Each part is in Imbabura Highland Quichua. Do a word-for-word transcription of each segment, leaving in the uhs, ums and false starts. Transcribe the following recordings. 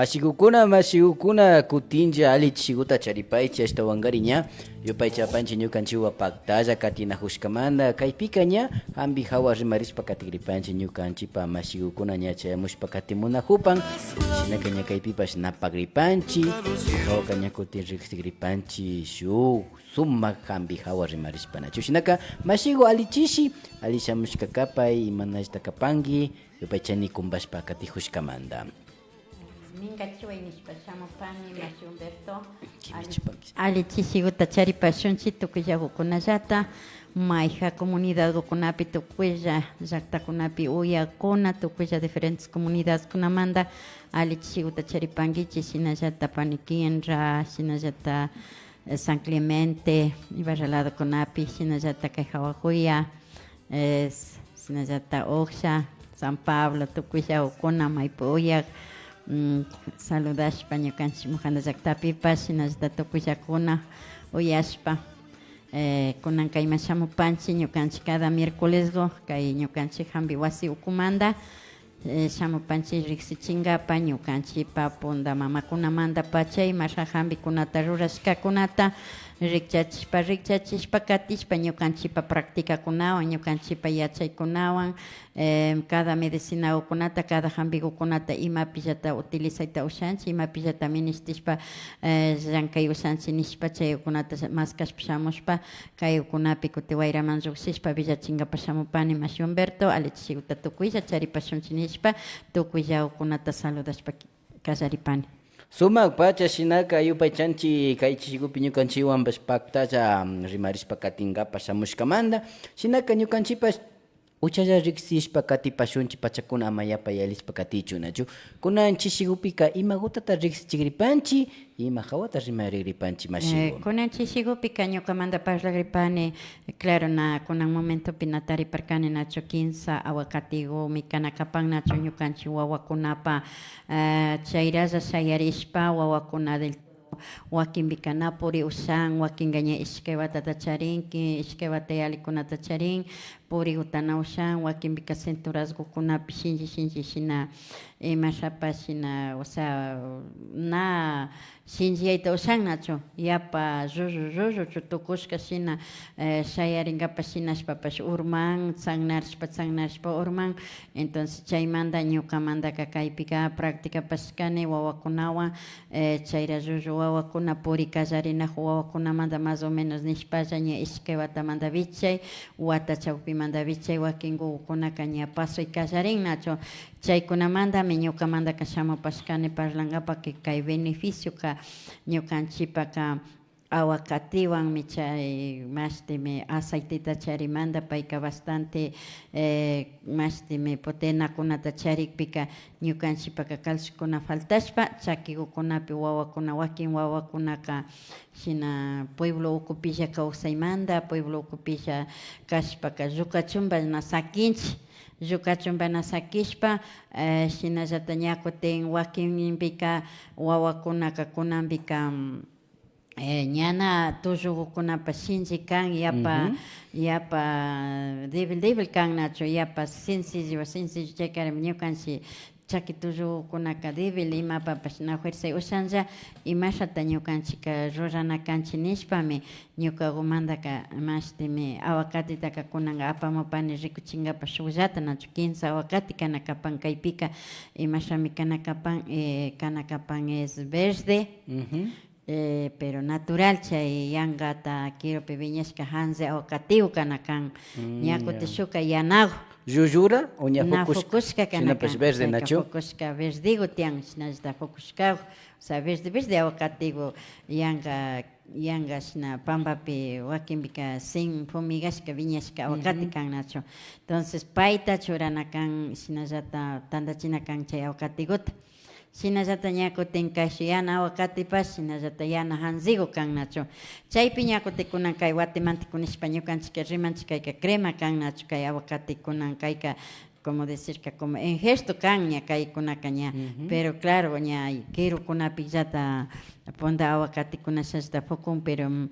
Mashigukuna, mashigukuna, kutinlla alli chishiguta charipaychi, ashtawankari ña yupaychapanchi ñukanchiwa paktalla katinajushkamanta. Kaypika ña jambi jawa rimarishpa katigripanchi, ñukanchipa mashigukuna ña chayamushpa katimunajupan. Shinaka ña kaypipash na pagripanchi, jawaka ña kutin riksigripanchi shuk sumak jambi jawa rimarishpa nachu. Shinaka mashigu alli chishi, alli shamushka kapay, imanallata kapanki, yupaychani kumbashpa katijushkamanta. Minkachiway nishpa shamupani, mashi Humberto. Kimichipankish. Alli chishiguta charipashunchi tukuyllagukunallata, mayjan comunidadgukunapi tukuylla, llaktakunapi uyakkuna, tukuylla diferentes comunidadkunamanta alli chishiguta charipankichi, shinallata Paniquinra, shinallata, eh, San Clemente, Ibarra ladokunapi, shinallata kay Jawajuya, eh, shinallata Uxha, San Pablo, tukuyllagukuna, maypi uyak, mm, saludashpa, ñukanchi Mojanda llaktapipash, shinallata tukuyllakuna uyashpa, eh, kunanka ima shamupanchi, ñukanchi cada miércolesgu, kay ñukanchi jambi wasi ukumanta, eh, shamupanchi riksichinkapa, ñukanchipa punta mamakunamantapacha imasha jambikunata rurashkakunata rikchachishpa, rikchachishpa katishpa, ñukanchipa practicakunawan, ñukanchipa yachaykunawan, eh, cada medicinagukunata, cada jambigukunata imapillata utilizayta ushanchi, imapillata minishtishpa, eh, llankay ushanchi nishpa, chaykunata maskashpa shamushpa, kaykunapi kuti wayraman llukshishpa willachinkapak shamupani, mashi Humberto, alli chishiguta tukuylla charipashunchi nishpa, tukuyllagukunata saludashpa kallaripani. Sumak pacha shinaka yupaychanchi kay chishigupi ñukanchiwanpash paktalla, mm, rimarishpa katinkapak shamushkamanta, shinaka ñukanchipash uchalla riksishpa katipashunchi, pachakuna ama yapa yalishpa katichu, nachu? Kunan chishigupika imagutata riksichigripanchi, ima jawata rimarigripanchi, mashigu? Eh, kunan chishigupika ñukamanta parlagripani, claro, na kunan momentopi na tariparkani nachu, kinsa aguacategumi kana kapan nachu ñukanchi wawakunapa, eh, chayralla shayarishpa wawakuna del Wakinpika na puri ushan, wakinka ña ishkay watata charinki, ishkay wata yallikunata charin, puriguta na ushan, wakinpika cinturasgukunapi shinchi shinchi shina, imashapash shina, o sea, na shinchiyayta ushan nachu, yapa llullu llulluchu tukushka shina, eh, shayarinkapak shinashpapash urman, tsagnarishpa tsagnarishpa urman. Entonces chaymanta ñukamantaka kaypika practicapashkani wawakunawan, eh, chayra llullu wawakuna puri kallarinajun wawakunamanta más o menos nishpalla ña ishkay watamanta vichay, wata chawpimanta vichay, wakinkukunaka ña pasoy kallarin nachu. Chaykunamantami ñukamantaka shamupashkani parlankapak que kay beneficioka ñukanchipaka aguacatewanmi chay mashtimi aceiteta charimanta, payka bastante, eh, mashtimi proteinakunata charikpika ñukanchipaka calciokuna faltashpa, chakigukunapi wawakuna, wakin wawakunaka shina pueblo ukupilla kawsaymanta, pueblo ukupilla kashpaka llukachunpa na sakinchi, llukachunpa na sakishpa, eh, shinallata ña kutin wakinpika wawakunaka kunanpika, mm, eh, ñana tullugukunapa shinchi kan, yapa, yapa débil, débil kan nachu, yapa sencillo, sencillo chaykarami ñukanchi chaki tullugukunaka débil, imapapash na fuerza ushanlla, imashata ñukanchika rurana kanchi nishpami ñukagumantaka mashtimi aguacatetaka kunanka apamupani rikuchinkapa shukllata nachu, kinsa aguacate kana kapan kaypika, imashami kana kapan, eh, kana kapan es verde. Eh, pero natural chay yankata kirupi wiñashka hanzi aguacateo kana kan. Mm, ña kutin shukka yanagu. Llullura o ña na fukushka, fukushka kana shinapash kan, verde chayka nachu? Fukushka verdegu tiyan, shinallata fukushkagu. O sea, verde, verde aguacategu yanka, yanka shina pampapi wakinpika sin fumigashka, wiñashka aguacate kan nachu. Entonces, payta churana kan, shinallata tantachina kan chay aguacateguta. Shinallata ña kutin kay shuyana aguacatepash, shinallata yana hanzigu kan nachu. Chaypi ña kutin kunan kay guatemalteco nishpa ñukanchika rimanchi kayka crema kan nachu, kay aguacate kunan kayka, como decirka, como ingesto kan ña kaykunaka ña. Pero claro, ña kirukunapillata punta aguacatekunashallata fukun, pero, mm,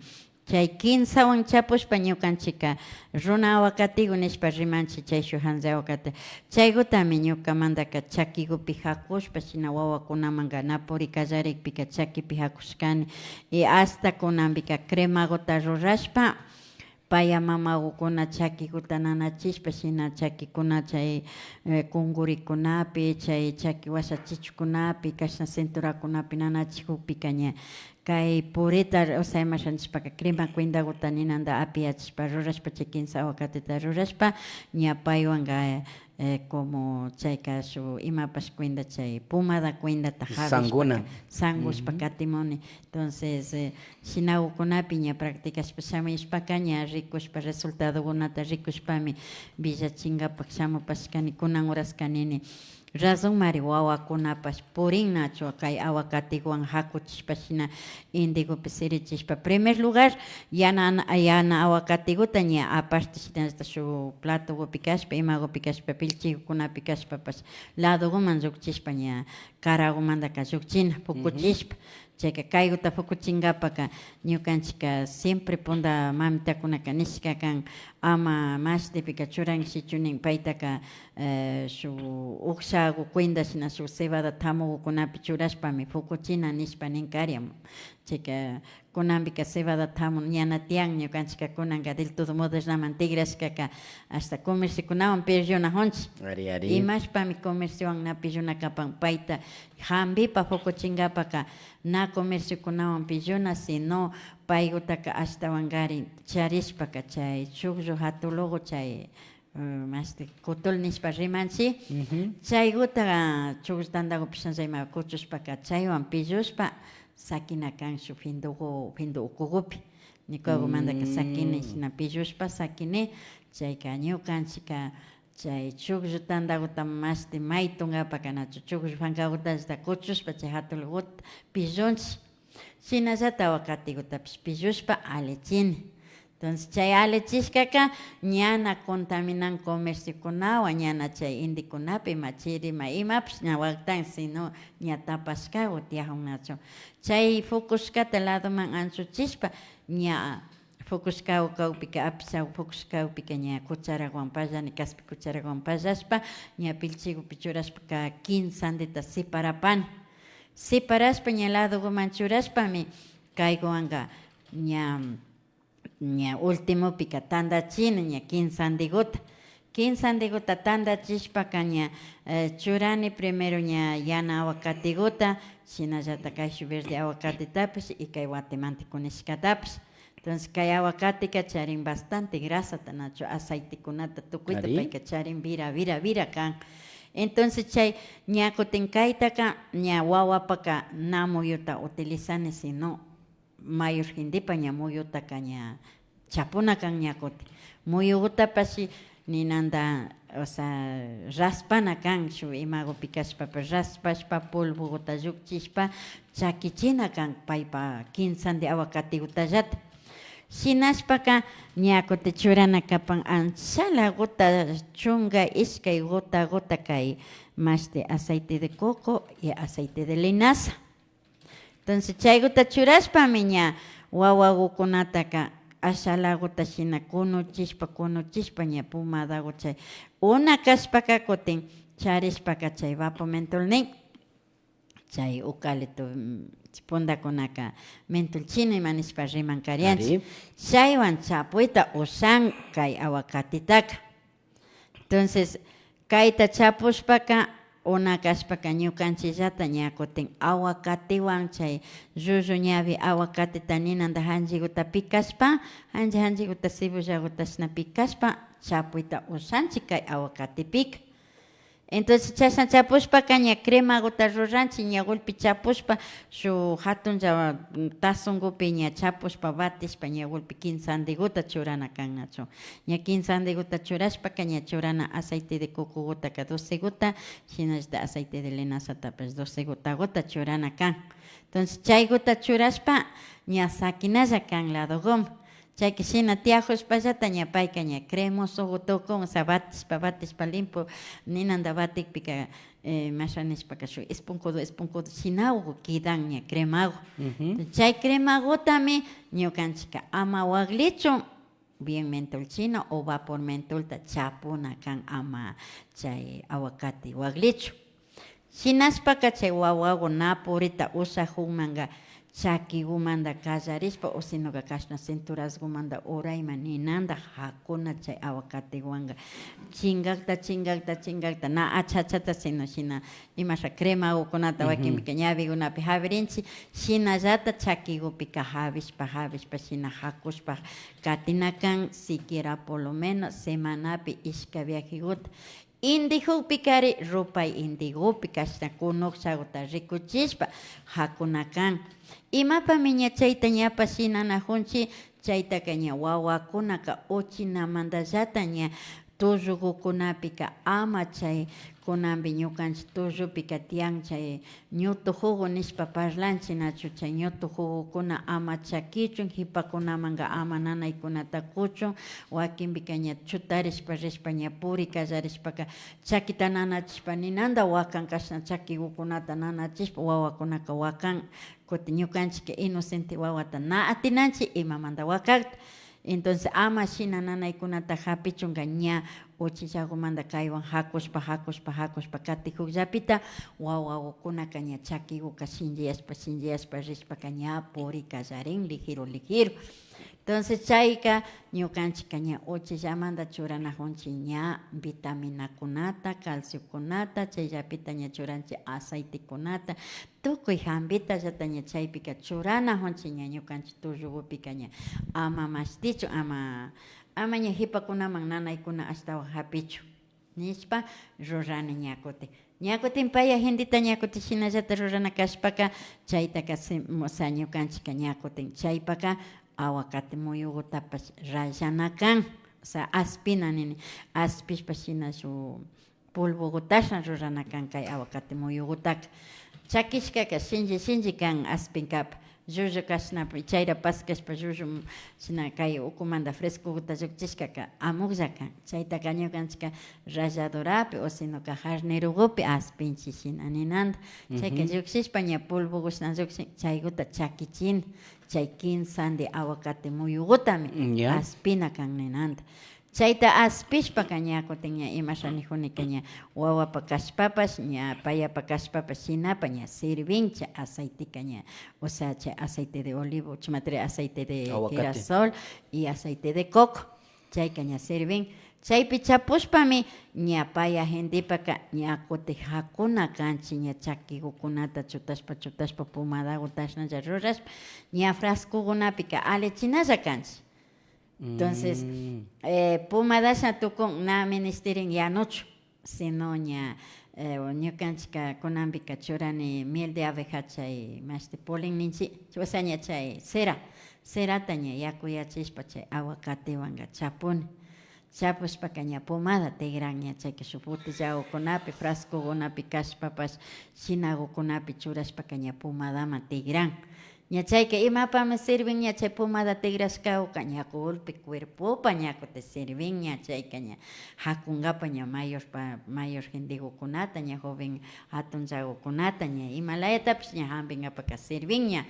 Chay kinsawan chapushpa ñukanchika runa aguacategu nishpa rimanchi, chay shuk hanlla aguacate. Chaygutami ñukamandaka chakigupi jakushpa shina wawakunamanga na puri kallarikpika chakipi jakushkani. Y hasta kunanpika cremaguta rurashpa, paya mamagukuna chakiguta nanachishpa shina chakikuna chay, eh, kungurikunapi, chay chaki washa chichukunapi, kashna cintorakunapi nanachikukpika ña kay purita, o sea, imasha nishpaka, crema cuendaguta ninanda apiyachishpa rurashpa, chay kinsa aguacateta rurashpa, ña paywanka, eh, como chayka shuk imapash cuenda, chay pomada cuendata jagushpa, sangushpa katimuni. Entonces, eh, shinagukunapi ña practicashpa shamuyashpaka, ña rikushpa, resultadokunata rikushpami willachinkapak shamupashkani, kunan horaska nini. Razonmari, wawakunapash purin nachu kay aguacatewan jakuchishpa shina indigupi sirichishpa. Primer lugar, yana, yana aguacateguta ña aparte shinallata shuk platogupi kashpa, imagupi kashpa, pillchigukunapi kashpapash ladoguman llukchishpa ña caragumandaka llukchina, pukuchishpa. Chayka kayguta pukuchinkapaka ñukanchikka siempre punta mamitakunaka nishka kan, ama mashtipika churanshichu nin, paytaka, eh, shuk ukshagu cuenta shina shuk cebada tamugukunapi churashpami pukuchina nishpa ninkarian. Chayka kunanpika cebada tamu ñana tiyan, ñukanchikka kunanka del todo modernaman tigrashkaka hasta comerciokunawan pillunajunchik. Ari, ari. Imashpami comerciowan na pilluna kapan, payta jambipa pukuchinkapaka na comerciokunawan pilluna, sino paygutaka ashtawankarin charishpaka chay chukllu jatulugu chay, eh, mashti kutul nishpa rimanchi, chayguta chukllu tandagupi shanlla ima kuchushpaka chaywan pillushpa sakina kan shuk findugu, findu ukugupi. Ñukagumandaka sakini, shina pillushpa sakini, chayka ñukanchikka chay chukllu tandaguta mashti maytunkapaka nachu, chukllu pankagutallata kuchushpa chay jatuluguta pillunchik. Shinallata aguacategutapish pillushpa alichini. Entonces, chay alichishkaka ñana contaminan comerciokunawan, ñana chay indikunapi ima chiri ima imapish ña waktan, sino ña tapashkagu tiyajun nachu. Chay pukushkata ladoman anchuchishpa, ña pukushkagu kakpika, apishagu pukushka kakpika ña cucharaguan pallani, kaspi cucharaguan pallashpa, ña pillchigupi churashpaka kinsandita separapani. Separashpa ña ladoguman churashpami, kayguwanka ña, ña ultimopika tandachini ña kinsandiguta. Kinsandiguta tandachishpaka ña, eh, churani primero ña yana aguacateguta, shinallata kayshuk verde aguacatetapish y kay guatemanteco nishkatapish. Entonces, kay aguacateka charin bastante grasata, nachu, aceitekunata, tukuyta payka charin, vira, vira, vira kan. Entonces, chay ña kutin kaytaka ña wawapaka na muyuta utilizani, sino mayor gentepa ña muyutaka ña chapuna kan ña kutin. Muyugutapash ninanda, o sea, raspana kan, shuk imagupi kashpapash raspashpa, polvoguta llukchishpa, chakichina kan paypa kinsandi aguacategutallata. Shinashpaka ña kutin churana kapan anchalaguta, chunka ishkay gutaguta kay mashti aceite de coco y aceite de linaza. Entonces, chayguta churashpami ña wawagukunataka ashalaguta shina kunuchishpa, kunuchishpa ña pomadagu chay una kashpaka kutin charishpaka chay vapo mentol nin. Chay eucalipto, mm, pundakunaka mentol china ima nishpa rimankarianchik. Ari. Chaywan chapuyta ushan kay aguacatetaka. Entonces, kayta chapushpaka, una kashpaka ñukanchikllata ña kutin aguacatewan chay llullu ñawi aguacateta ninanda janlliguta pikashpa, janlli janlliguta cebollaguta shina pikashpa, chapuyta ushanchik kay aguacatepika. Entonces, chashna chapushpaka ña cremaguta ruranchik, ña gulpi chapushpa, shuk jatunlla, mm, tazongupi ña chapushpa, batishpa, ña gulpi kinsandiguta churana kan nachu. Ña kinsandiguta churashpaka ña churana aceite de cocogutaka doceguta, shinallata aceite de linazatapash docegutaguta churana kan. Entonces, chayguta churashpa, ña sakinalla kan ladoguman. Chayka shina tiyajushpallata ña payka ña cremosogu tukun, o sea, batishpa, batishpa limpo ninanda batikpika, eh, masha nishpaka shuk esponjodo, esponjodo shinagu kidan ña cremagu. Chay cremagutami ñukanchika ama waglichun, bien mentol shina o vapor mentolta chapuna kan, ama chay aguacate waglichun. Shinashpaka chay wawagu na purita ushajunmanka chakigumanda kallarishpa o sinoka kashna cinturasgumanda urayman ninanda jakuna chay aguacatewanka chingakta, chingakta, chingakta, na achachata, sino shina imasha cremagukunata, wakinpika ñawigunapi jawirinchik, shinallata chakigupika jawishpa, jawishpa, shina jakushpa katina kan, siquiera por lo menos semanapi ishkay viajeguta. Indijukpikari rupay indigupi kashna kunukchaguta rikuchishpa jakuna kan. Imapami ña chayta ñapash shinanajunchik? Chaytaka ña wawakunaka uchinamandallata ña tullugukunapika ama chay kunanpi ñukanchik tullupika tiyan chay ñutu jugo nishpa parlanchik, nachu? Chay ñutu jugokuna ama chakichun, jipakunamanka ama nanaykunata kuchun, wakinpika ña chutarishpa rishpa ña puri kallarishpaka chakita nanachishpa ninanda wakan, kashna chakigukunata nanachishpa wawakunaka wakan. Kutin ñukanchik inocente wawata na atinanchik imamanda wakakta. Entonces ama shina nanaykunata japichunka, ña uchillagumanda kaywan jakushpa, jakushpa, jakushpa katijukllapita wawagukunaka ña chakiguka shinchiyashpa, shinchiyashpa rishpaka ña puri kallarin lijiru, lijiru. Entonces chayka ñukanchikka ña uchillamanda churanajunchik ña vitaminakunata, calciokunata, chayllapita ña churanchik aceitekunata, tukuy jambitallata ña chaypika churanajunchik ña ñukanchik tullugupika ña ama mashtichu, ama, ama ña jipakunaman nanaykuna ashtawan japichu nishpa rurani ña kutin. Ña kutin paya genteta ña kutin shinallata rurana kashpaka chaytaka sim-, o sea, ñukanchikka ña kutin chaypaka aguacate muyugutapash rallana kan, o sea, aspina nini, aspishpa shina shuk polvogutashna rurana kan kay aguacate muyugutaka. Chakishkaka shinchi shinchi kan aspinkapa. Llullu kashnapi chayra paskashpa llullu shina kay ukumanda frescoguta llukchishkaka amuklla kan. Chaytaka ñukanchikka ralladorapi o sinoka jarnerogupi aspinchik shina ninanda. Chayka llukshishpa ña polvogushna llukshin chayguta chakichin. Chay kinsandi aguacate muyugutami aspina kan ninanda. Chayta aspishpaka ña kutin ña imasha nijunika ña wawapa kashpapash, ña payapa kashpapash shinapa ña sirvin chay aceiteka ña, o sea, chay aceite de olivo, chaymatiri aceite de girasol y aceite de coco, chayka ña sirvin. Chaypi chapushpami ña paya gentepaka ña kutin jakuna kanchik, ña chakigukunata chutashpa, chutashpa, pomadagutashna rurashpa, ña frascogunapika alichinalla kanchik. Entonces, eh, pomadasha tukun na ministirin yanuchu, sino ña, eh, ñukanchikka kunanpika churani miel de abeja, chay mashti polen ninchik, o sea, ña chay cera, cerata ña yakuyachishpa chay aguacatewanka chapuni. Chapushpaka ña pomada tigran, ña chayka shuk botellagukunapi, frascogunapi kashpapash, shinagukunapi churashpaka ña pomadaman tigran. Ña chayka imapami sirvin ña chay pomada tigrashkaguka, ña golpe cuerpopa ña kutin sirvin ña chayka ña jakunkapa ña mayorpa, mayor gentegukunata, ña joven jatunllagukunata ña imalayatapish ña jampinkapaka sirvin ña.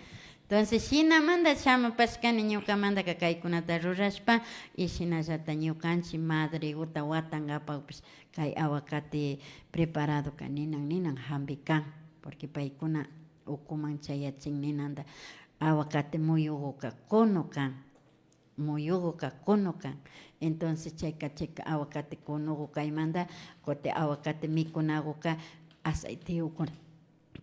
Entonces shinamanda shamupashkani ñukamandaka kaykunata rurashpa y shinallata ñukanchik madreguta watankapakpish kay aguacate preparadoka ninan ninan jampi kan, porque paykuna ukuman chayachin ninanda. Aguacate muyuguka kunu kan, muyuguka kunu kan. Entonces chayka, chayka aguacate kunugu kaymanda kutin aguacate mikunaguka aceite ukuna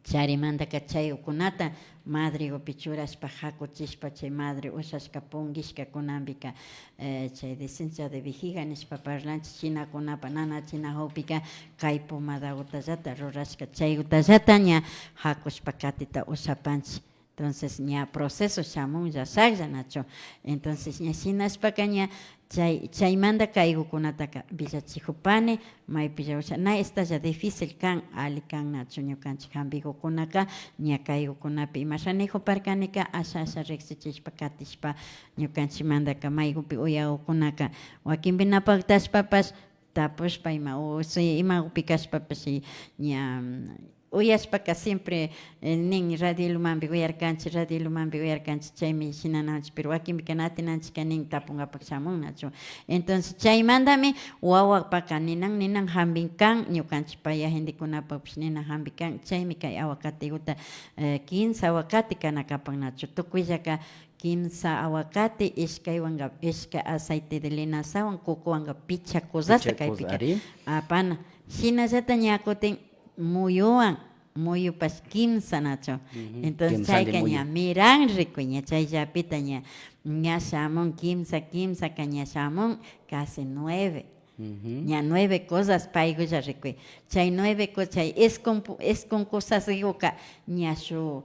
charimandaka chay ukunata madregupi churashpa jakuchishpa chay madre ushashka punkishka kunanpika, eh, chay descenso de vejiga nishpa parlanchik, shinakunapa nanachinajukpika kay pomadagutallata rurashka chaygutallata ña jakushpa katita ushapanchik. Entonces, ña proceso shamunlla, shaklla, nachu. Entonces, ña shinashpaka ña chay, chaymanta kaygukunataka villachijupani, maypilla usha, na estalla difícil kan, ali kan, nachu. Ñukanchik jambigukunaka ña kaygukunapi imasha nijuparkanika, asha, asha riksichishpa katishpa, ñukanchikmantaka maygupi uyagukunaka wakinpi na paktashpapash, tapushpa ima, o si imagupi kashpapash, ña, mm, uyashpaka siempre, eh, nin, Radio Ilumanpi uyarkanchik, Radio Ilumanpi uyarkanchik, chaymi shinananchik, pero wakinpika na atinanchikka nin, tapunkapak shamun, nachu. Entonces, chaymantami wawapaka ninan, ninan, jambin kan, ñukanchik paya gentekunapakpish ninan jambin kan, chaymi kay aguacateguta, eh, kimsa aguacate kana kapan, nachu. Tukuyllaka kimsa aguacate, ishkaywanka, ishkay aceite de linazawan, cocowanka pichakuzasta kaypika apana. Shinallata ña kutin muyuwan, muyupash kimsa, nachu. Entonces, kimsandi chayka muyu ña miran rikuy, ña chayllapita ña, ña shamun kimsa, kimsaka ña shamun casi nueve. Ña nueve cosas paykulla rikuy. Chay nueve co-, chay iskun pu-, iskun cosas rikuka ña shuk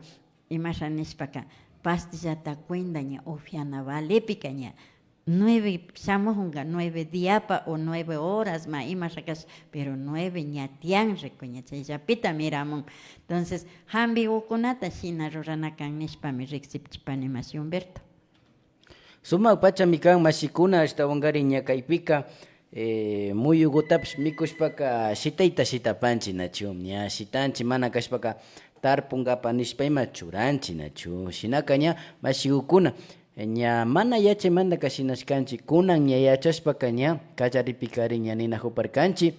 imasha nishpaka, pastillata cuenta ña upyana valepika ña nueve shamujunka, nueve diapa o nueve horas ma imasha kash, pero nueve ña tiyan rikuy, ña chayllapita miramun. Entonces, jambigukunata shina rurana kan nishpami riksichipani, mashi Humberto. Sumak pachami kan, mashikuna, ashtawankarin ña kaypika, eh, muyugutapish mikushpaka shitayta shitapanchi, nachu. Ña shitanchi, mana kashpaka tarpunkapa nishpa ima churanchi, nachu. Shinaka ña mashigukuna, ña mana yachaymantaka shinashkanchi, kunan ña yachashpaka ña kallaripikarin ña ninajuparkanchi.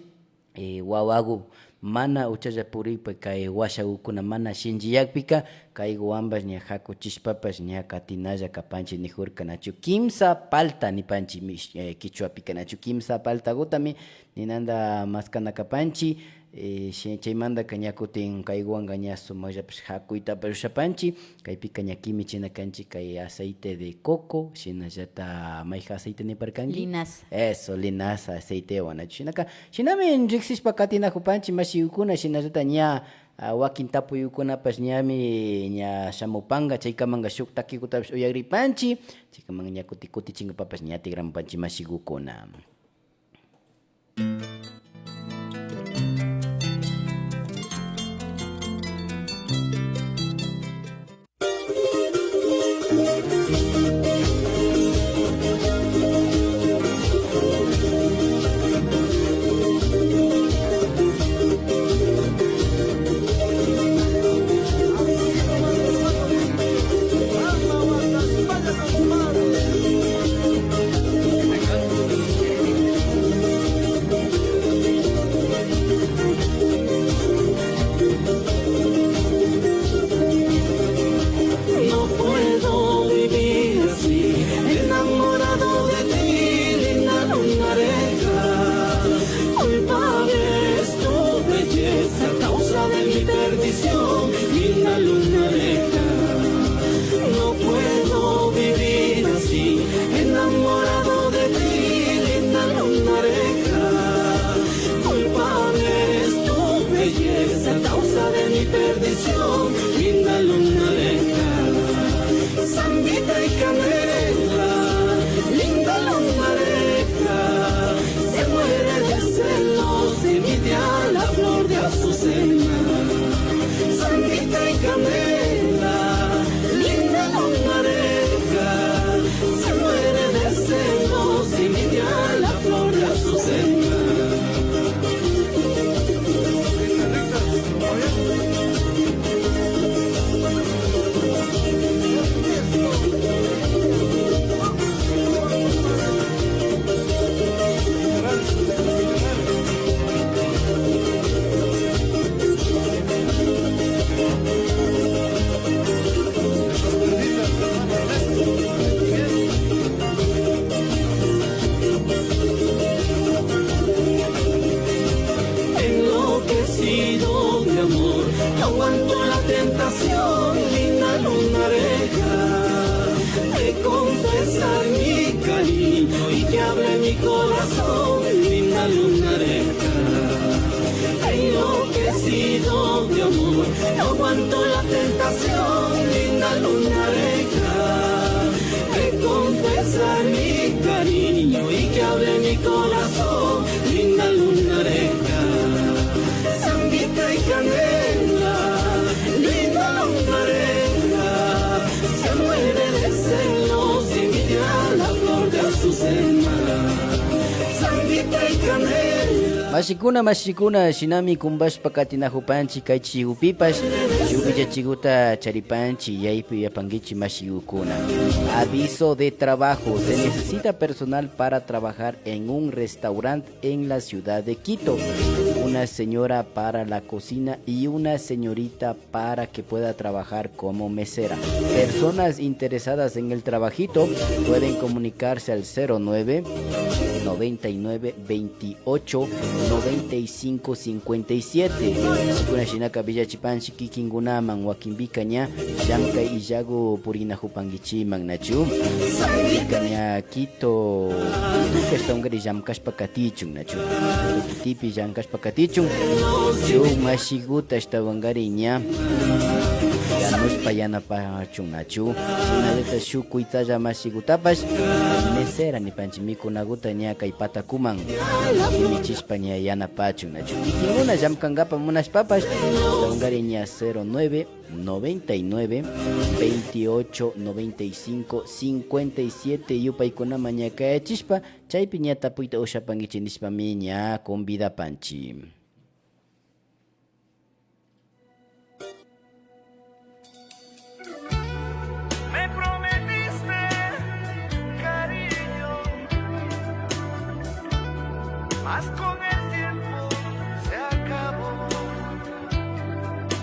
Eh, wawagu mana uchalla purikpa, kay washagukuna mana shinchiyakpika, kayguwanpash ña jakuchishpapash ña katinalla kapanchi nijurka, nachu. Kimsa palta nipanchi mish-, eh, kichwapika, nachu. Kimsa paltagutami ninanta maskana kapanchi, eh, shi-, chaymantaka ña kutin kayguwanka ña sumakllapash jakuytapash ushapanchi. Kaypika ña kimichina kanchi kay aceite de coco, shinallata mayjan aceite niparkanki? Linaza. Eso, linaza aceitewan, nachu. Shinaka, shinami riksishpa katinajupanchi mashigukuna, shinallata ña, ah, wakin tapuyukunapash ñami ña shamupanka, chaykamanka shuk takigutapash uyagripanchi, chaykamanka ña kuti kutichinkapapash ña tigramupanchi mashigukuna. No puedo vivir así, enamorado de ti, linda lunareja. Culpable es tu belleza, causa de mi perdición, linda lunareja. No puedo vivir así, enamorado de ti, linda lunareja. Culpable es tu belleza, causa de mi perdición, linda lunareja. Sangüita y canela, linda lunareja. Se muere de celos, envidia la flor de azucena. Sangüita y canela, linda lunareja. Se muere de celos, envidia la flor de azucena. Enloquecido de amor, no aguanto la tentación, linda lunareja, de confesar mi cariño y que hable mi corazón, linda lunareja. Enloquecido de amor, no aguanto la tentación, linda Mashikuna, mashikuna, shinami kumbashpa katinajupanchi kay chigupipash, shuk willachiguta charipanchi, yaypi yapankichi mashigukuna. Aviso de trabajo. Se necesita personal para trabajar en un restaurante en la ciudad de Quito. Una señora para la cocina y una señorita para que pueda trabajar como mesera. Personas interesadas en el trabajito pueden comunicarse al cero nueve, noventa y nueve, veintiocho, noventa y cinco, cincuenta y siete. Shikuna shinaka villachipanchi kikinkunaman, wakinpika ña llamkay illagu purinajupankichiman, nachu? Wakinpika ña Quito, Quitopi ashtawankari llamkashpa katichun, nachu? Quitopi llamkashpa katichun, shuk mashiguta ashtawankari ña yanushpa yanapachun, nachu? Shinallata shuk kuytsalla mashigutapash mesera nipanchi, mikunaguta ña kay patakuman mimichishpa ña yanapachun, nachu? Kikinkuna llamkankapa munashpapash, ashtawankari ña cero nueve, noventa y nueve, veintiocho, noventa y cinco, cincuenta y siete yupaykunaman ña kayachishpa, chaypi ña tapuyta ushapankichi nishpami ña convidapanchi. Me prometiste cariño, mas con el tiempo se acabó.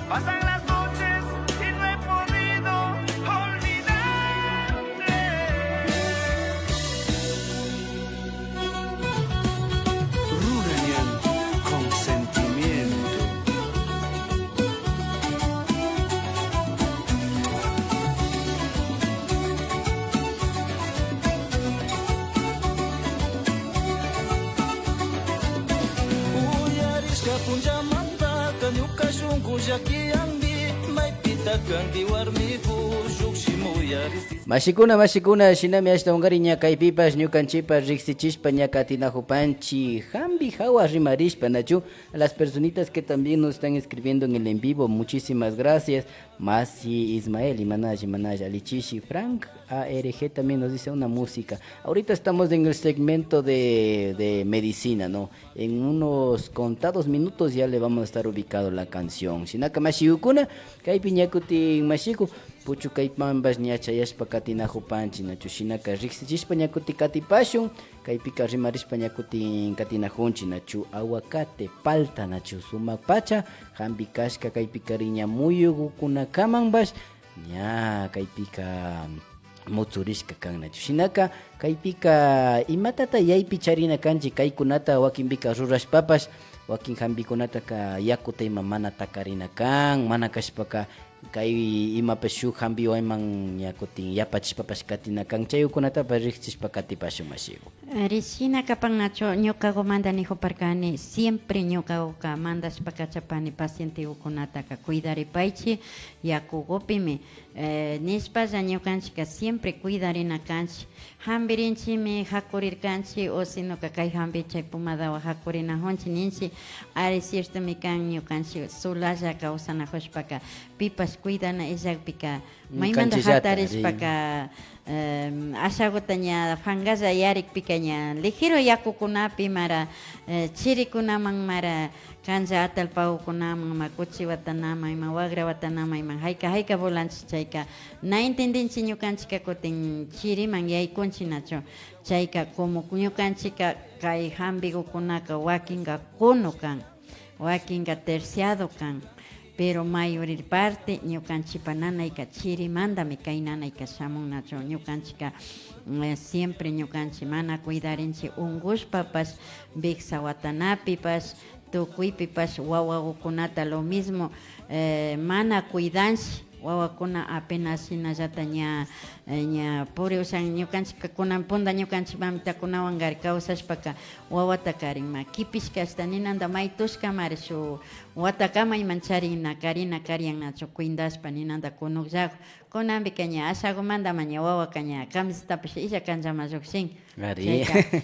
Pasan las noches y no he podido olvidarte. Runa ñan con sentimiento. Uyarishka punllamantaka ñuka shunku llakiyanmi, maypita kanki warmiku, llukshimuyaris. Mashikuna, mashikuna, shinami ashtawankari ña kaypipash ñukanchipash riksichishpa ña katinajupanchi, jambi jawa rimarishpa, nachu? A las personitas que también nos están escribiendo en el en vivo, muchísimas gracias. Masi Ismael, imanalla, imanalla, alli chishi. Frank A R G también nos dice una música. Ahorita estamos en el segmento de, de medicina, ¿no? En unos contados minutos ya le vamos a estar ubicado la canción. Shinaka mashigukuna, kaypi ña kutin mashiku, puchukaymanpash ña chayashpa katinajupanchi, nachu? Shinaka riksichishpa ña kutin katipashun, kaypika rimarishpa ña kutin katinajunchi, nachu? Aguacate, palta, nachu? Sumak pacha, jambi kashka, kaypikari ña muyugukunakamanpash, ña kaypika mutsurishka kan, nachu? Shinaka, kaypika imatata yaypi charina kanchi, kaykunata wakinpika rurashpapash, wakin jambikunataka yakuta ima mana takarina kan, mana kashpaka kay imapash shuk jambiwayman ña kutin yapachishpapash katina kan, chaykunatapash riksichishpa katipashun, mashiku. Ari, shina kapan nachu, ñukagumanta nijuparkani, siempre ñukaguka mandashpa kachapani pacientegukunataka cuidaripaychi yakugupimi, eh, nishpalla ñukanchika siempre cuidarina kanchi. Jambirinchimi jakurirkanchi o sinoka kay jambi chay pomadawan jakurinajunchi ninchi. Ari, ciertomi kan, ñukanchi solalla kawsanajushpaka pipash cuidana illakpika maymanta kanchillata, jatarishpaka, em, ashaguta ña fangalla yarikpika ña ligero yakukunapi mara, eh, chirikunaman mara, kanlla atallpagukunaman, ima kuchi watanaman, ima wagra watanaman, ima jayka jayka volanchi chayka na entendinchi ñukanchika kutin chiriman yaykunchi nachu. Chayka como ñukanchika kay jambigukunaka wakinka cono kan. Wakinka terciado kan, pero mayorir parte ñukanchipa nanayka chirimantami kay nanayka shamun nachu. Ñukanchika, eh, siempre ñukanchi mana cuidarinchi ungushpapash, wiksa watanapipash, tukuypipash wawagukunata lo mismo, eh, mana cuidanchi. Wawakuna apenas shinallata ña, eh, ña puri ushan. Ñukanchika kunan punta ñukanchi mamitakunawankari kawsashpaka wawata karinma kipishka ashta ninanta may tushkamari shuk watakama iman charina karina karian nachu, cuidashpa ninanta kunukllaku. Kunanpika ña ashagumantama ña wawaka ña camisetapash illa kanllama llukshin. Ari. Chayka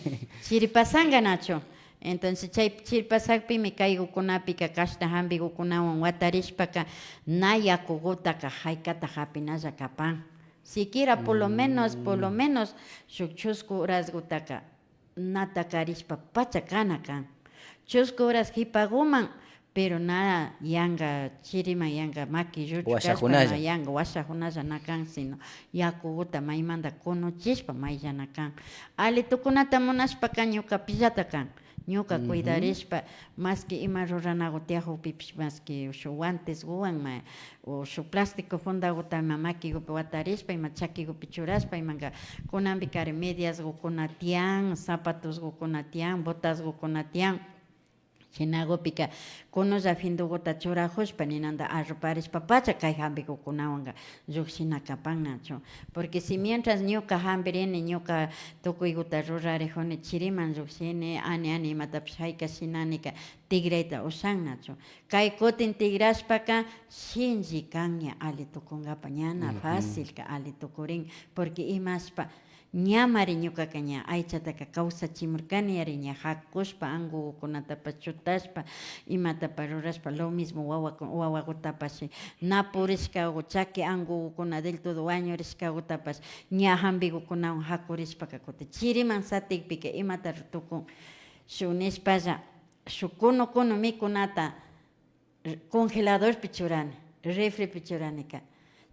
chiripasanka nachu. Entonces chay chiripasakpimi kaygukunapika kashna jambigukunawan watarishpaka na yakugutaka jaykata japinalla kapan. Siquiera por lo menos, por lo menos shuk chusku horasgutaka na takarishpa pacha kana kan. chusku horas jipaguman, pero na yanga chiriman, yanga maki lluchu kashpa, na yanga washajunalla na kan, sino yakuguta maymanda kunuchishpa mayllana kan. Ali tukunata munashpaka ñukapillata kan. Ñuka cuidarishpa, maski ima ruranagu tiyajukpipish, maski shuk guantesguwan, ma, o shuk plástico fundaguta ima makigupi watarishpa, ima chakigupi churashpa, imanga kunanpikari mediasgukuna tiyan, zapatosgukuna tiyan, botasgukuna tiyan. Shinagupika kunulla finduguta churajushpa, ninanda arroparishpapacha kay jambigukunawanka llukshina kapan nachu. Porque si mientras ñuka jambirini, ñuka tukuyguta rurarijuni, chiriman llukshini, ani, ani imatapish jayka shinanika tigrayta ushan nachu. Kay kutin tigrashpaka shinlli kan ña ali tukunkapa, ñana facilka ali tukurin, porque imashpa ñamari ñukaka ña aychataka kawsachimurkani yari, ña jakushpa angugukunatapash chutashpa, imatapash rurashpa, lo mismo wawaku-, wawagutapash na purishkagu, chaki angugukuna del todo wañurishkagutapash ña jambigukunawan jakurishpaka kutin chiriman satikpika imata tukun shuk nishpalla, shuk kunu kunu mikunata congeladorpi churani, refripi churanika,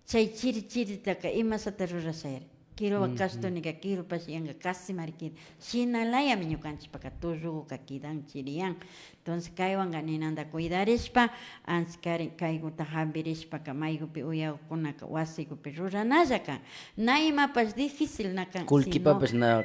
chay chiri chiritaka imashata rurashayari. Kirupa kastunika kirupash yanga casi mari kidan. Shinalayami ñukanchikpaka tulluguka kidan, chiriyan. Entonces kaywanka ninanda cuidarishpa, anchikari kayguta jambirishpaka maygupi uyagukunaka wasigupi ruranalla kan. Na imapash difícil na kan, sino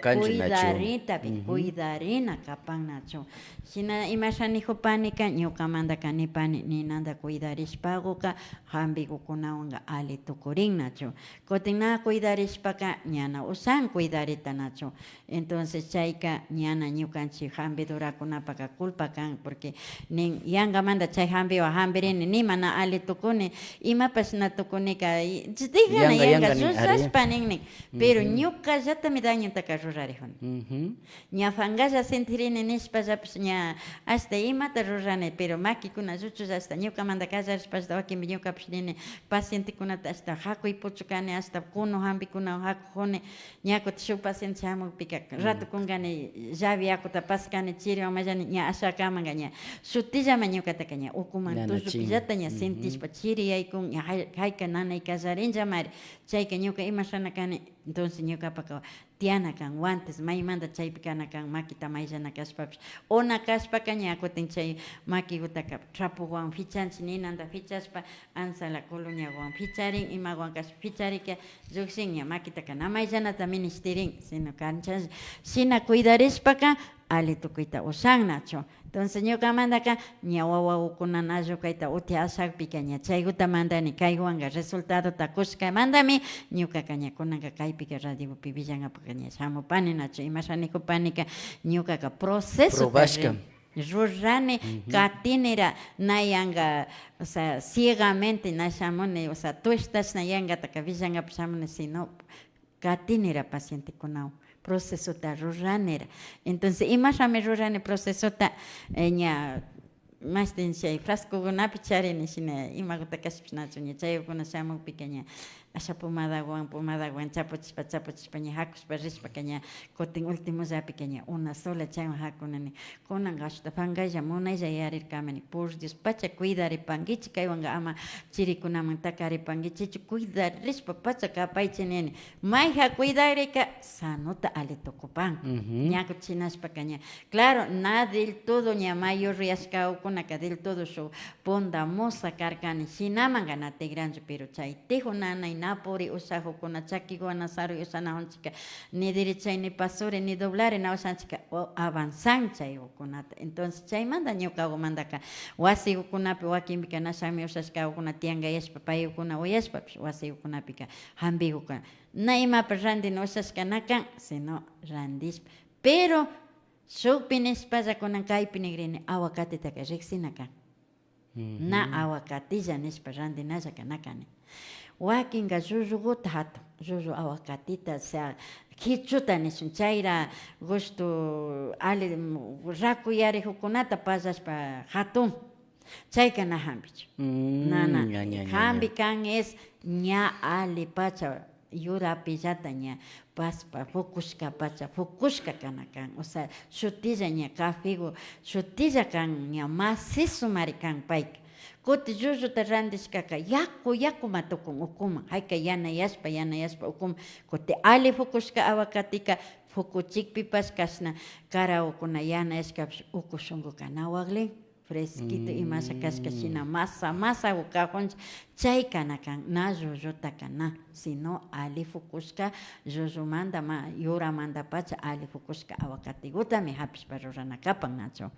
cuidaritapi, cuidarina kapan nachu. Shina imasha nijupanika, ñukamandaka nipani, ninanda cuidarishpaguka jambigukunawanka ali tukurin nachu. Kutin na cuidarishpaka ñana ushan cuidarita nachu. Entonces chayka ñana ñukanchik jambidurakunapaka culpa kan, porque nin yangamanda chay jambiwa jambirini, nima na ali tukuni, imapash na tukunika, y, dejana yanga, yanga nin, ari, llullashpa nin nin. Pero ñukallatami dañotaka rurarijuni. Ña fangalla sintirini nishpallapish ña ashta imata rurani, pero makikuna lluchulla ashta ñukamanda kallarishpa ashta wakinpi ñukapish nini pacientekunata ashta jakuy puchukani, ashta kunu jambikunawan jakujuni, ña kutin shuk paciente shamukpika rato kunkani llave yakuta paskani chiriwan mallani ña ashakamanka ña shutillama ñukataka ña ukuman tullupillata ña sintishpa chiri yaykun, ña jay-, jayka nanay kallarinllamari, chayka ñuka imashana kani, entonces ñukapaka tiyana kan, guantes maymanda chaypi kana kan, makita mayllana kashpapish. O na kashpaka ña kutin chay makigutaka trapowan fichanchik, ninanda fichashpa, ansala coloñawan ficharin, imawan kashpa ficharika, llukshin ña makitaka na mayllanata minishtirin, sino kancha shina cuidarishpaka, ali tukuyta ushan nachu. Entonces ñukamandaka ña wawagukuna na allukayta uti ashakpika ña chayguta mandani, kaywanka resultadota kushkamandami ñukaka ña kunanka kaypika radiopi willangapuka ña shamupani nachu, imasha nikupanika ñukaka procesota rurani, katinira na yanka, o sea, ciegamente na shamuni, o sea, tueshtashna yangataka willangapi shamuni, sino katinira pacientekunawan, procesota ruranira. Entonces imashami rurani procesota, eh, ña mashtin chay frascokunapi charini, shina imaguta kashpash nachu, ña chaykuna shamukpika ña asha pomadawan, pomadawan chapuchishpa, chapuchishpa ña jakushpa rishpaka ña kutin ultimollapika ña una sola chaywan jakunani. Kunanka ashta pankaylla munaylla yarirkami ni, por Dios pacha cuidaripankichik, kaywanka ama chirikunaman takaripankichikchu, cuidarishpa pacha kapaychik nini. Mayjan cuidarika sanota ali tukupan. Ña kutin shinashpaka ña, claro, na del todo ña mayor yashkagukunaka del todo shuk punta mosa karkani, shinamanka na tigranchu, pero chay tiju nanay na puri ushajukuna, chakiguwan na saruy ushanajunchikka, ni derecha ni pasuri ni doblari na ushanchikka, o avanzan chaygukunata. Entonces chaymanta ñukagumantaka wasigukunapi wakinpika na shamui ushashkagukuna tiyankayashpa, paygukuna uyashpapish wasigukunapika jambiguka na imapash randina ushashka na kan, sino randishpa. Pero shukpi nishpalla kunan kaypi nigrini, aguacatetaka riksina kan. Na aguacatilla nishpa randinallaka na kani. Wakinka llulluguta jatun, llullu aguacatita, o sea, kichuta nishun, chayra gushtu ali, raku yarijukunata pallashpa jatun. Chayka na jambichu. Nana, jambi kan es ña ali pacha yurapillata ña paspa pukushka pacha pukushka kana kan, o sea, shutilla ña cafegu shutilla kan, ña masisumari kan payka. Kuti llulluta randishkaka yaku, yakuma tukun ukuman, hayka yanayashpa, yanayashpa ukuman. Kuti ali pukushka aguacateca pukuchikpipash kashna karawkuna yanayashkapash uku shunkuka na waklin. Fresquito imasha kashka shina masa, masa ukajuncha chay kana kan, na llullutaka na, sino ali pukushka llullumanta, ma, yuramantapacha ali pukushka aguacategutami japishpa rurana kapan nachu.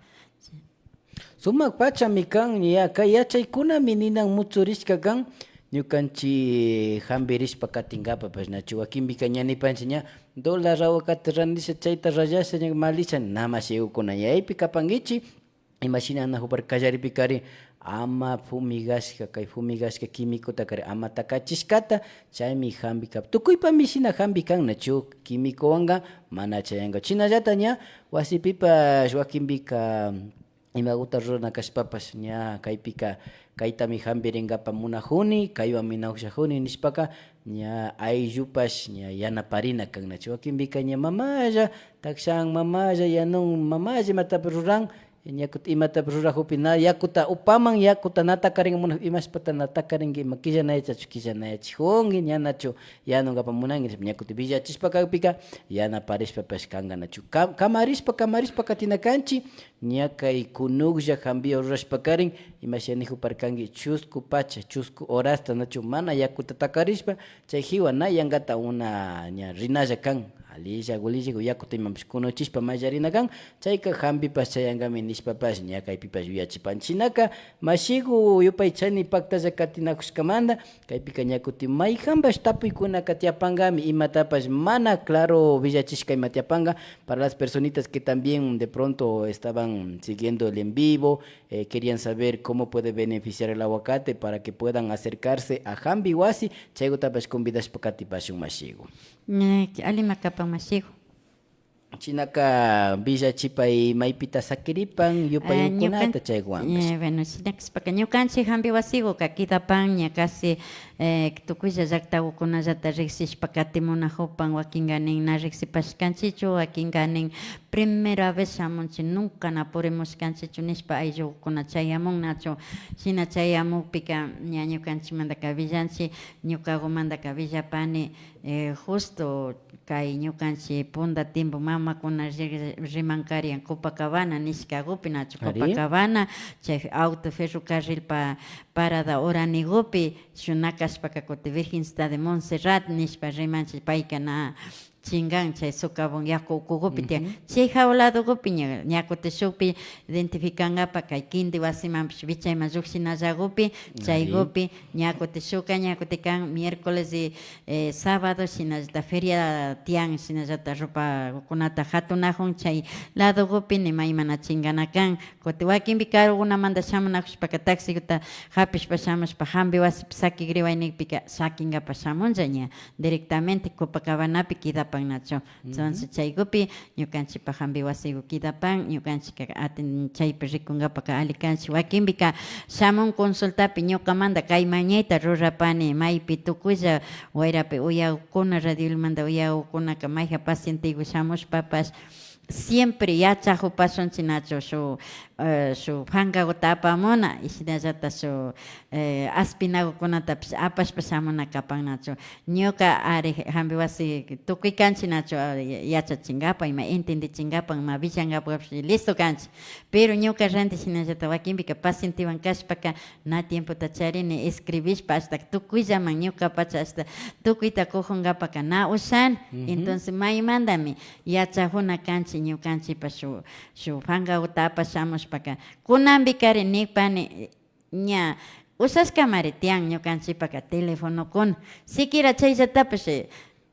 Sumak pachami kan, ña, kay yachaykunami ninan mutsurishka kan, ñukanchik jambirishpa katinkapapash, nachu, wakinpika ña nipanchik ña, dólar aguacate randisha, chayta rallasha, ña malisha, na mashigukuna, yaypi kapankichik, imashina najuparka kallaripikari, ama fumigashka, kay fumigashka quimicotaka ama takachishkata, chaymi jambi kap-, tukuypami shina jambi kan, nachu, quimicowanka mana chayanka. Shinallata ña wasipipash wakinpika imaguta rurana kashpapash, ña kaypika kaytami jambiringapa munajuni, kaywanmi naushajuni nishpaka, ña ayllupash ña yanaparina kan, nachu. Wakinpika ña mamalla takshan, mamalla yanun, mamalla imatapash ruran, ña kutin imatapash rurajukpi na yakuta upaman, yakuta na takaringa munajukpi, imashpata na takaringa, ima killanayachachu, killanayachijunki, ña nachu yanungapa munanki, ña kutin villachishpa kakpika, yanaparishpapash kanka, nachu. Kam-, kamarishpa, kamarishpa katina kanchik, ña kay kunuklla jambiwa rurashpa karin, imasha nijuparkanki, chusku pacha, chusku horasta, nachu, mana yakuta takarishpa, chay jiwa na yankata una ña rinalla kan, alilla, gulilla, yakuta imapash kunuchishpa mayllarina kan, chayka jambipash chayankami nishpapash, ña kaypipash yuyachipanchik. Shinaka, mashigu, yupaychani paktalla katinajushkamanta, kaypika ña kutin mayjanpash tapuykunaka tiyapankami, imatapash mana claro villachishka ima tiyapanka, para las personitas que también de pronto estaban siguiendo el en vivo, eh, querían saber cómo puede beneficiar el aguacate para que puedan acercarse a jambi wasi, chaygutapash convidashpa katipashun mashigu. Eh, alima kapan mashigu. Shinaka villachipay maypita sakiripan, yupaykunata, ñukan-, chaykuwanpash. Eh, bueno, shina kashpaka ñukanchik jambi wasiguka kidapan ña casi, eh, tukuylla llaktagukunallata riksishpa katimunajupan, wakinka nin na riksipashkanchichu, wakinka nin primera vez shamunchik, nunca na purimushkanchichu nishpa ayllukuna chayamun nachu. Shina chayamukpika ña ñukanchikmantaka villanchik, ñukagumantaka villapani, eh, justo kay ñukanchik punta tiempo mamakuna ri-, rimankarian Copacabana nishkagupi nachu, Copacabana, chay auto ferrocarrilpa parada uranigupi, shina kashpaka kutin Virgencita de Montserrat nishpa rimanchik, payka na chingan chay socavón yaku ukugupi tiyan. Chay jaw ladogupi ña, ña kutin shukpi identificankapa kay kinti wasimanpish wichayman llukshinallagupi, chaygupi, ña kutin shukka, ña kutin kan miércoles y, eh, sábado, shinallata feria tiyan, shinallata ropakunata jatunajun, chay ladogupi nima imana chingana kan. Kutin wakinpi karukunamanta shamunajushpaka taxiguta japishpa shamushpa jambi wasipi sakigriway nikpika sakinkapa shamunlla ña directamente Copacabanapi kidapan nachu. Entonces chaygupi ñukanchikpa jambi wasigu kidapan, ñukanchikka aten-, chaypi rikunkapaka alli kanchik. Wakinpika shamun consultapi ñukamanta kay mañayta rurapani, maypi tukuylla wayrapi uyagukuna, radio Ilumanta uyagukunaka mayjan pacientegu shamushpapash siempre yachajupashunchik nachu shuk, eh, shuk pankaguta apamuna y shinallata shuk, eh, aspinagukunatapish apashpa shamuna kapan nachu. Ñuka ari jambi wasi tukuy kanchik nachu, ah, ya-, yachachinkapa, ima intindichinkapa, ima willankapakapish listo kanchik. Pero ñuka ranti shinallata wakinpika pacientewan kashpaka na tiempota charini escribishpa, hasta tukuyllaman ñukapacha hasta tukuyta kujunkapaka na ushani. Entonces maymantami yachajuna kanchik ñukanchikpa shuk, shuk pankaguta apash shamushpaka. Kunanpikari nipani, ña ushashkamari tiyan ñukanchikpaka telefonokuna. Siquiera chayllatapash, eh,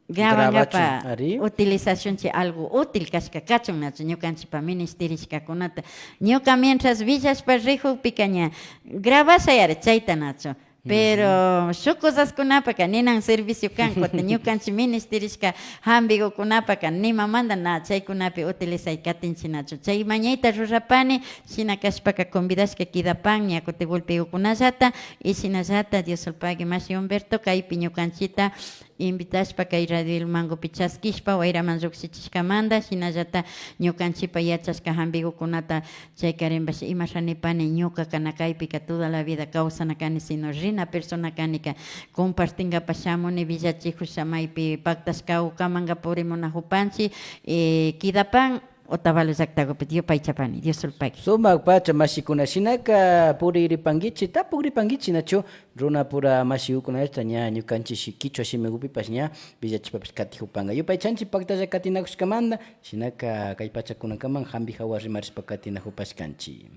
grabankapa utilizacionchik algo útil kashka kachun nachu ñukanchikpa minishtirishkakunata. Ñuka mientras villashpa rijukpika ña grabashayari chayta nachu. Pero shuk cosaskunapaka ninan servicio kan, kutin ñukanchik minishtirishka jambigukunapaka nimamanta na chaykunapi utilizay katinchik nachu. Chay mañayta rurapani, shina kashpaka convidashka kidapan ña kutin golpegukunallata, y shinallata Diosolpagui mashi Humberto kaypi ñukanchikta Invitashpa kay Radio Ilmangopi chaskishpa wayraman llukshichishkamanta, shinallata ñukanchipa yachashka hampigukunata chaykarinpash ima shanipani, ñuka kana kaypika toda la vida kawsana kani, sino rina persona kanika, compartinkapak shamuni, villachijusha maypi paktashka ukamanka purimunajupanchi, eh, kidapan Otavalo llaktagupi, Dios paychapani, Dios sulpagui. Sumak pacha mashikuna, shinaka puriripankichi, tapukripankichi nachu? Runapura mashigukunallata ña ñukanchi shi-, kichwa shimigupipash ña villachishpapash katijupanga. Yupaychanchi paktalla katinajushkamanta, shinaka kay pachakunakaman hampi hawa rimarishpa katinajupashkanchi.